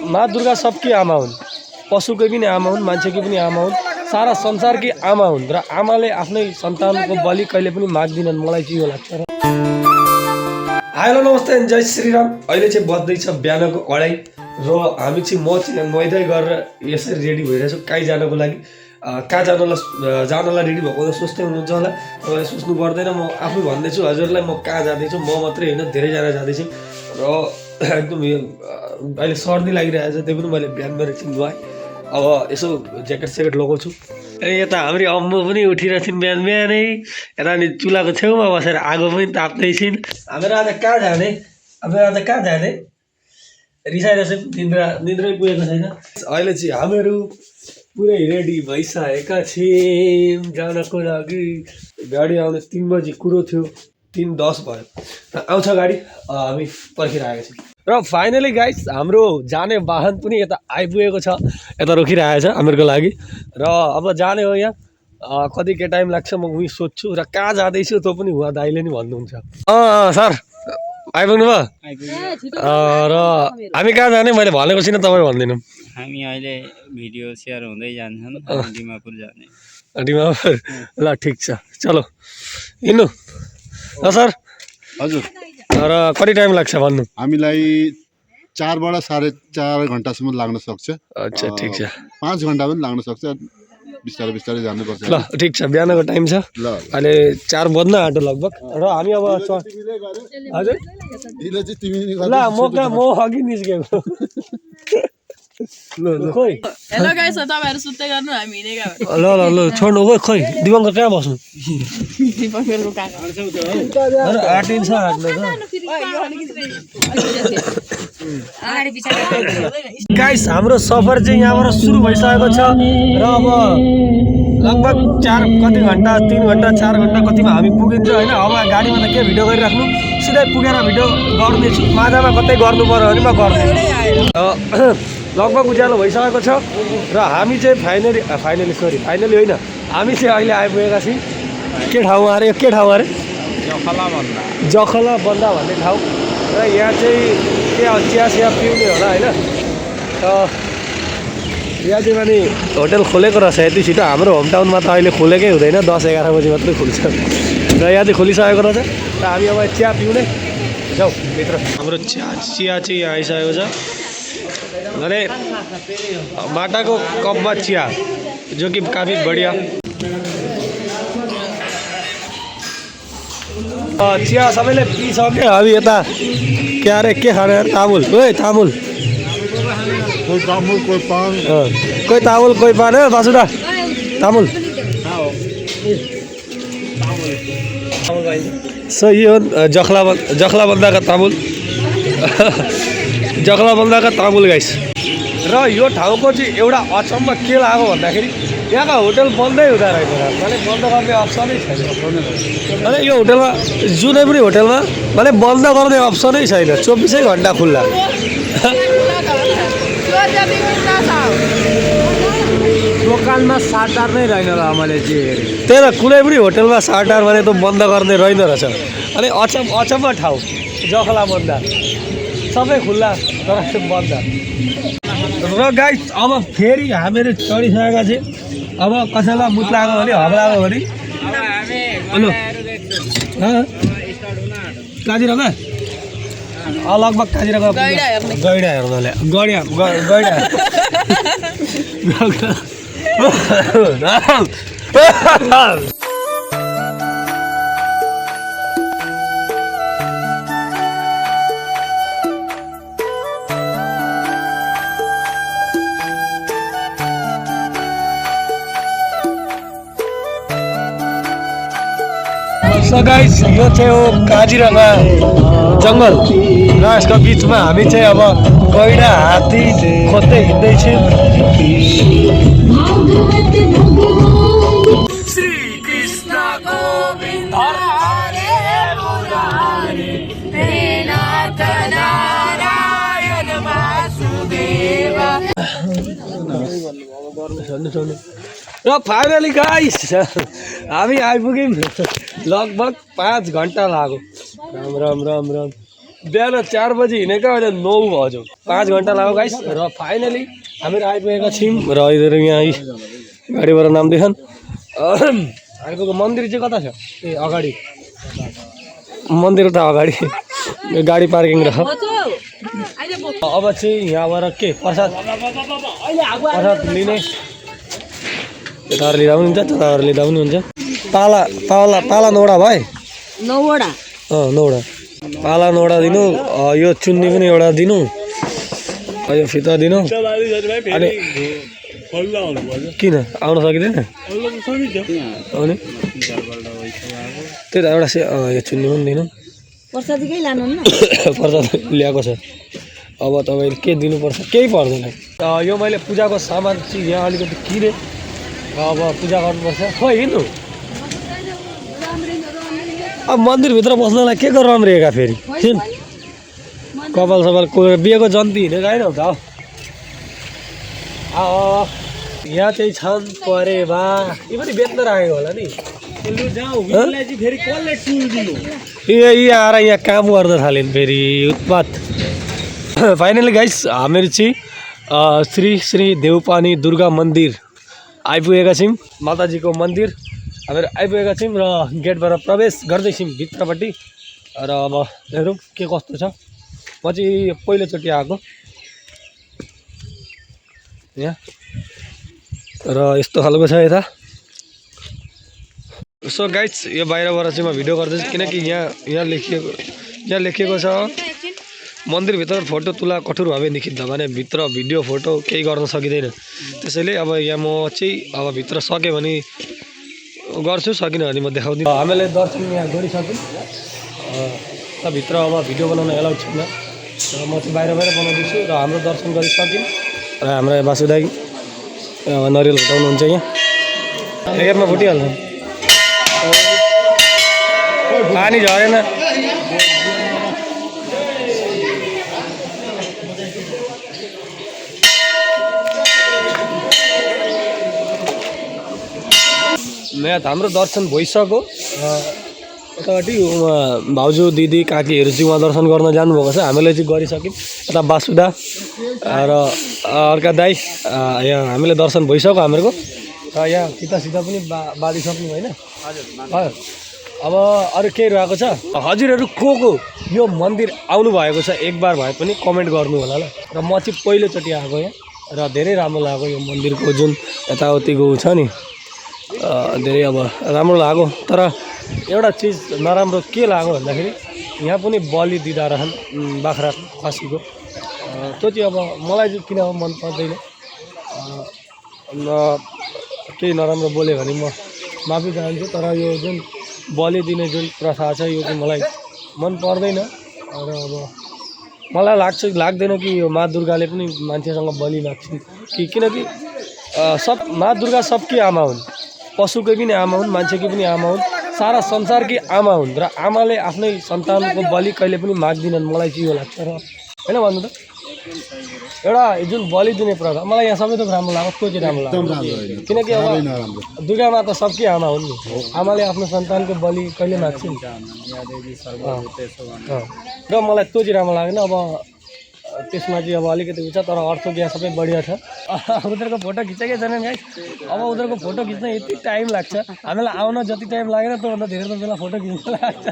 माँ दुर्गा सबकी आमा हुन्, पशुकै पनि आमा हुन्, मान्छेकै पनि आमा हुन्, सारा संसारकै आमा हुन् र आमाले आफ्नै सन्तानको बलि कहिले पनि माग्दिनन्। मलाई चाहिँ यो लाग्छ। हेलो नमस्ते जय श्रीराम। अहिले चाहिँ बज्दैछ बिहानको 2:30 र हामी चाहिँ म चाहिँ नुहाइधुवाइ गरेर यसरी रेडी भइरहेछु कहीँ जानको लागि। कहाँ जानलाई रेडी भएको त सोच्दै हुनुहुन्छ होला, तपाईँले सोच्नु पर्दैन। म आफै भन्दैछु हजुरलाई, म कहाँ जाँदैछु। म मात्रै होइन, धेरैजना जाँदैछु र एकदम यो अहिले सर्दी लागिरहेको छ, त्यो पनि मैले बिहान मेरो एकछिन नुहाएँ। अब यसो ज्याकेट स्याकेट लगाउँछु। यता हाम्रो अम्मु पनि उठिरहेछन् बिहान बिहानै, यता नि चुलाको छेउमा बसेर आगो पनि ताप्दैछिन्। हामीहरू आज कहाँ जाने, रिसाइरहेछ, निद्रै पुगेको छैन। अहिले चाहिँ हामीहरू पुरै रेडी भइसकेका छौँ जानको लागि। गाडी आउने 3 बजी कुरो थियो, 3:10 भयो र आउँछ गाडी। हामी पर्खिरहेका छौँ र फाइनली गाइस हाम्रो जाने वाहन पनि यता आइपुगेको छ, यता रोकिरहेको छ हामीहरूको लागि। र अब जाने हो। यहाँ कति के टाइम लाग्छ म उही सोध्छु र कहाँ जाँदैछु त्यो पनि उहाँ दाइले नि भन्नुहुन्छ। सर आइपुग्नु भयो र हामी कहाँ जाने मैले भनेको छैन, तपाईँ भनिदिनु। हामी अहिले भिडियो सेयर हुँदै जान्छन्, डिमापुर जाने। डिमापुर, ल ठिक छ, चलो हिँड्नु। ल सर हजुर, र कति टाइम लाग्छ भन्नु? हामीलाई 4 बाट 4.5 घन्टासम्म लाग्न सक्छ। अच्छा ठिक छ, 5 घन्टा पनि लाग्न सक्छ। बिस्तारै बिस्तारै जानुपर्छ। ल ठिक छ, बिहानको टाइम छ, अहिले 4 बज्न आँट्यो लगभग। र हामी अब हजुर ल म अघि निस्केको। खोइ हेलो गाइस, तपाईहरु सुत्दै गर्नु, हामी हिँडेका हो। ल छोड्नु खोइ दिवङ्कर कहाँ बस्नु? दिपकहरुको काका अरे आटिन्छ हाट्नु त। गाइस हाम्रो सफर चाहिँ यहाँबाट सुरु भइसकेको छ र अब लगभग 3 घन्टा 4 घन्टा कतिमा हामी पुगिन्छ होइन। अब गाडीमा त के भिडियो गरिराख्नु, सिधै पुगेर भिडियो गर्नेछु। माझमा कतै गर्नु पर्यो भने म गर्नेछु। लगभग उज्यालो भइसकेको छ र हामी चाहिँ फाइनली होइन, हामी चाहिँ अहिले आइपुगेका छौँ। के ठाउँमा अरे, के ठाउँ अरे? जखला बन्दा भन्ने ठाउँ। र यहाँ चाहिँ के चिया पिउने होला होइन। यहाँ चाहिँ माने होटल खोलेको रहेछ यति छिटो। हाम्रो होम टाउनमा त अहिले खोलेकै हुँदैन, 10-11 बजी मात्रै खुल्छ। र यहाँ चाहिँ खोलिसकेको रहेछ र हामी अब चिया पिउने जाउँ भित्र। हाम्रो चिया चाहिँ यहाँ आइसकेको छ, अरे माटाको कपमा चिया, जो कि काफी बढिया। चिया सबैले पिइसक्यो। हामी यता के अरे के खाने? तामुल। तामुल, कोही तामुल, कोही पान, कोही तामुल कोही पान। बासुदा तामुल सही हो। जखला बन्दाका तामुल जखला बन्दाका तामुल गाइस। र यो ठाउँको चाहिँ एउटा अचम्म के लाग्यो भन्दाखेरि यहाँका होटल बन्दै हुँदो रहेछ, माने बन्द गर्ने अप्सनै छैन। अनि यो होटलमा जुनै पनि होटलमा माने बन्द गर्ने अप्सनै छैन, 24 घन्टा खुल्ला। दोकानमा साटार नै रहेन र मैले चाहिँ हेरेँ। त्यही त कुनै पनि होटलमा साटार भने त बन्द गर्ने रहेन रहेछ। अनि अचम्म ठाउँ जखला बन्दा, सबै खुल्ला तर बन्द। र गाइस अब फेरि हामीहरू चढिसकेका छौँ। अब कसैलाई मुत लाग्यो भने, हब लाग्यो भने हेलो काजिरङ्गा लगभग काजिरङ्गा गैडा हेर्नले गैडा गाइस यो चाहिँ हो काजिरङ्गा जङ्गल र यसको बिचमा हामी चाहिँ अब गैडा हात्ती खोज्दै हिँड्दैछौँ। र फाइनली गाइस हामी आइपुग्यौँ। लगभग 5 घन्टा लाग्यो। राम राम राम राम। बिहान 4 बजी हिँडेको अहिले 9 बज्यो 5 घन्टा लाग्यो गाइस र फाइनली हामीहरू आइपुगेका छौँ र यिनीहरू यहाँ गाडीबाट नाम देखान् आइपुगेको मन्दिर चाहिँ कता छ ए अगाडि मन्दिर त अगाडि गाडी पार्किङ रह अब चाहिँ यहाँबाट के प्रसाद लिने यताहरू लिँदा पनि हुन्छ त्यताहरू लिँदा पनि हुन्छ पाला नौडा भयो 9वटा 9वटा पाला नौडा दिनु यो चुन्नी पनि एउटा दिनु यो फिता दिनु अनि किन आउन सकिँदैन आउने त्यही त एउटा यो चुन्नी पनि दिनु प्रसादीकै लानु न प्रसाद ल्याएको छ अब तपाईँले के दिनुपर्छ केही पर्दैन यो मैले पूजाको सामान चाहिँ यहाँ अलिकति किनेँ अब पूजा गर्नुपर्छ खै हिँड्नु अब मन्दिरभित्र बस्नलाई के गरेर रम्रिएका फेरि कपाल सपाल कोरेर बिहेको जन्ती हिँडेको होइन त यहाँ चाहिँ छन् परे बा यी पनि बेच्न राखेको होला नि यी आएर यहाँ काम गर्न थाल्यो फेरि उत्पात फाइनली गाइस हामीहरू चाहिँ श्री श्री देउपानी दुर्गा मन्दिर आइपुगेका छौँ माताजीको मन्दिर हामीहरू आइपुगेका छौँ र गेटबाट प्रवेश गर्दैछौँ भित्रपट्टि र अब हेरौँ के कस्तो छ म चाहिँ पहिलोचोटि आएको यहाँ र यस्तो खालको छ यता सो गाइस यो बाहिरबाट चाहिँ म भिडियो गर्दैछु किनकि यहाँ लेखिएको छ मन्दिरभित्र फोटो तुला कठोर भावे निषिद्ध भने भित्र भिडियो फोटो केही गर्न सकिँदैन त्यसैले अब यहाँ म चाहिँ अब भित्र सकेँ भने गर्छु सकिनँ भने म देखाउँदिनँ हामीले दर्शन यहाँ गरिसक्यौँ भित्र अब भिडियो बनाउन एलाउड छैन र म चाहिँ बाहिर बनाउँदैछु र हाम्रो दर्शन गरिसक्यौँ र हाम्रो बासुदाई नरियल फुटाउनुहुन्छ यहाँ एकमा फुटिहाल्छ पानी झरेन यहाँ हाम्रो दर्शन भइसक्यो यतापट्टि भाउजू दिदी काकीहरू चाहिँ उहाँ दर्शन गर्न जानुभएको छ हामीले चाहिँ गरिसक्यौँ यता बासुदा र अर्का दाई यहाँ हामीले दर्शन भइसक्यो हामीहरूको र यहाँ सिता पनि बाँधिसक्नु होइन हजुर अब अरू केही रहेको छ हजुरहरू को यो मन्दिर आउनु भएको छ एक बार भए पनि कमेन्ट गर्नु होला ल र म चाहिँ पहिलोचोटि आएको यहाँ र धेरै राम्रो लाग्यो यो मन्दिरको जुन यताउतिको छ नि धेरै अब राम्रो लाग्यो तर एउटा चिज नराम्रो के लाग्यो भन्दाखेरि यहाँ पनि बलि दिँदा रहन् बाख्रा खसीको त्यो चाहिँ अब मलाई चाहिँ किन मन पर्दैन केही नराम्रो बोल्यो भने म माफी चाहन्छु तर यो जुन बलि दिने जुन प्रथा छ यो चाहिँ मलाई मन पर्दैन र अब मलाई लाग्दैन कि यो माँ दुर्गाले पनि मान्छेसँग बलि माग्छिन् किनकि माँ दुर्गा सबकी आमा हुन् पशुकै पनि आमा हुन् मान्छेकै पनि आमा हुन् सारा संसारकै आमा हुन् र आमाले आफ्नै सन्तानको बलि कहिले पनि माग्दिनन् मलाई चाहिँ यो लाग्छ र होइन भन्नु त एउटा जुन बलि दिने प्रथा मलाई यहाँ सबै थोक राम्रो लाग्यो त्यो चाहिँ राम्रो लाग्यो किनकि अब दुर्गा माता सबकै आमा हुन् नि आमाले आफ्नो सन्तानको बलि कहिले माग्छिन् र मलाई त्यो चाहिँ राम्रो लागेन अब त्यसमा चाहिँ अब अलिकति हुन्छ तर अर्थ यहाँ सबै बढिया छ उनीहरूको फोटो खिचेकै छैन गाइस अब उनीहरूको फोटो खिच्न यति टाइम लाग्छ हामीलाई आउन जति टाइम लागेन त्योभन्दा धेरै त बेला फोटो खिच्न लाग्छ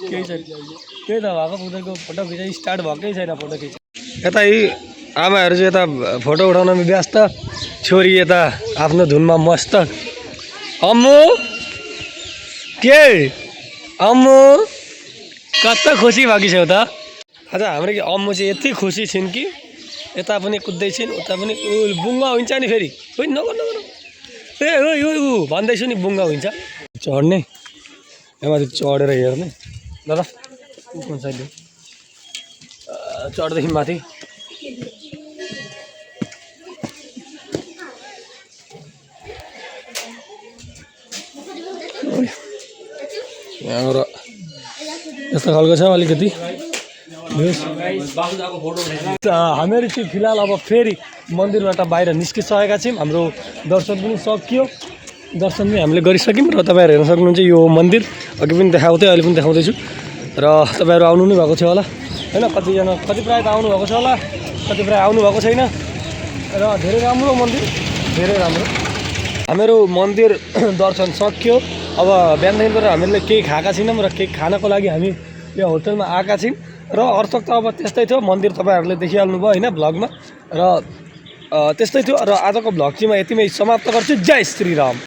केही छैन त्यही त भएको उनीहरूको फोटो खिचाइ स्टार्ट भएकै छैन फोटो खिच यता यी आमाहरू चाहिँ यता फोटो उठाउनमा व्यस्त छोरी यता आफ्नो धुनमा मस्त अम्मु के अम्मु कता खुसी भएकी छौ त आज हाम्रो कि अम्मु चाहिँ यति खुसी छिन् कि यता पनि कुद्दै छिन् उता पनि बुङ्गा हुन्छ नि फेरि खोइ नगर ए ऊ भन्दैछु नि बुङ्गा हुन्छ चढ्ने यहाँमाथि चढेर हेर्ने ल कुन साइडले चढ्दैछौँ माथि यहाँबाट यस्तो खालको छ अलिकति हामीहरू चाहिँ फिलहाल अब फेरि मन्दिरबाट बाहिर निस्किसकेका छौँ हाम्रो दर्शन पनि सकियो दर्शन पनि हामीले गरिसक्यौँ र तपाईँहरू हेर्न सक्नुहुन्छ यो मन्दिर अघि पनि देखाउँदै अहिले पनि देखाउँदैछु र तपाईँहरू आउनु नै भएको छ होला होइन, कतिजना कति प्रायः त आउनु भएको छ होला, कति प्रायः आउनु भएको छैन। र धेरै राम्रो मन्दिर, धेरै राम्रो। हामीहरू मन्दिर दर्शन सक्यो। अब बिहानदेखिबाट हामीले केही खाएका छैनौँ र केही खानको लागि हामी यो होटलमा आएका छौँ। र अर्थक त अब त्यस्तै थियो, मन्दिर तपाईँहरूले देखिहाल्नु भयो होइन भ्लगमा। र त्यस्तै थियो। र आजको भ्लग चाहिँ म यतिमै समाप्त गर्छु। जय श्री राम।